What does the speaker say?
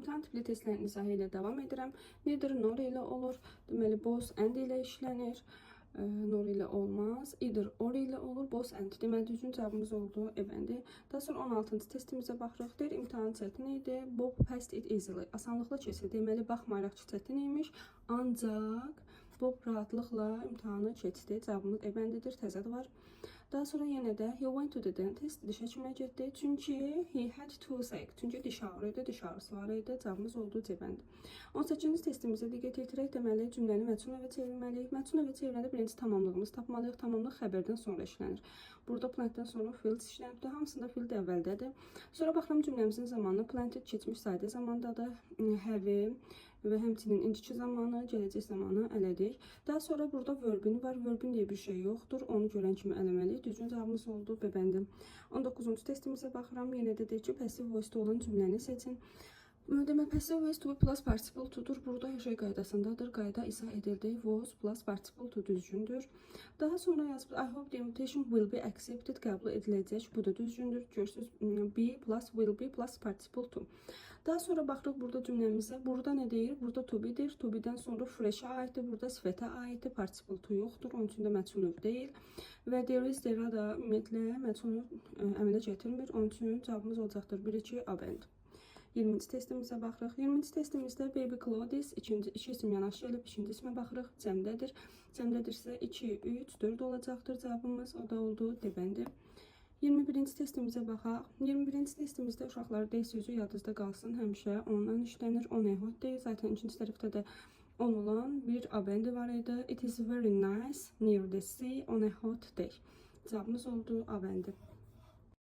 İmtahan tipli testlərin izahı ilə davam edirəm. Neither nor ilə olur. Deməli, both and ilə işlənir. Nor ilə olmaz. Either or ilə olur. Both and. Deməli, düzgün cavabımız oldu E bəndi. Daha sonra 16-cı testimizə baxırıq. Deyir, imtahan çətin idi. Bob passed it easily. Asanlıqla keçdi. Deməli, baxmayaraq ki, çətin imiş, ancaq Bob rahatlıqla imtahanı keçdi. Cavabımız E bəndidir. Təzad var. Daha sonra yenə də he went to the dentist. Diş həkiminə getdi. Çünki he had toothache. Çünki diş ağrı idi, diş ağrısı var idi. Cavabımız oldu C bəndi. 18-ci testimizə diqqət yetirək. Deməli, cümləni məchul növə çevirməliyik. Məchul növə çevirəndə birinci tamamlığımızı tapmalıyıq. Tamamlıq xəbərdən sonra işlənir. Burada plantdan sonra fields işlənibdir. Hamısında field əvvəldədir. Sonra baxıram cümləmizin zamanı. Planted keçmiş sadə zamandadır. Have və həmçinin indiki zamanı, gələcək zamanı ələdik. Daha sonra burada verb-in var. Verb-in deyə bir şey yoxdur. Onu görən kimi ələməliyik. Düzgün cavabımız oldu B bəndi. 19-cu testimizə baxıram. Yenə də deyir ki, passive voice-da olan cümləni seçin. Demək, passive voice to be plus participle to'dur. Burada hər şey qaydasındadır. Qayda izah edildi. Was plus participle to düzgündür. Daha sonra yazıb I hope the invitation will be accepted. Qəbul ediləcək. Bu da düzgündür. Görürsüz, be plus will be plus participle to. Daha sonra baxırıq burada cümləmizə. Burada nə deyir? Burada to be-dir. To be-dən sonra fresh-ə aiddir. Burada sifətə aiddir. Participle to yoxdur. Onun üçün də məchul növ deyil. Və there is, there are da ümumiyyətlə məchul növ əmələ gətirmir. Onun üçün cavabımız olacaqdır 1, 2, A bəndi. 20-ci testimizə baxırıq. 20-ci testimizdə baby clothes ikinci iki isim yanaşı gəlib, ikinci ismə baxırıq. Cəmdədir. Cəmdədirsə 2, 3, 4 olacaqdır cavabımız. O da oldu D bəndi. 21-ci testimizə baxaq. 21-ci testimizdə, uşaqlar, day sözü yadınızda qalsın. Həmişə ondan işlənir. On a hot day. Zaten ikinci tərəfdə də on olan bir A bəndi var idi. It is very nice near the sea on a hot day. Cavabımız oldu A bəndi.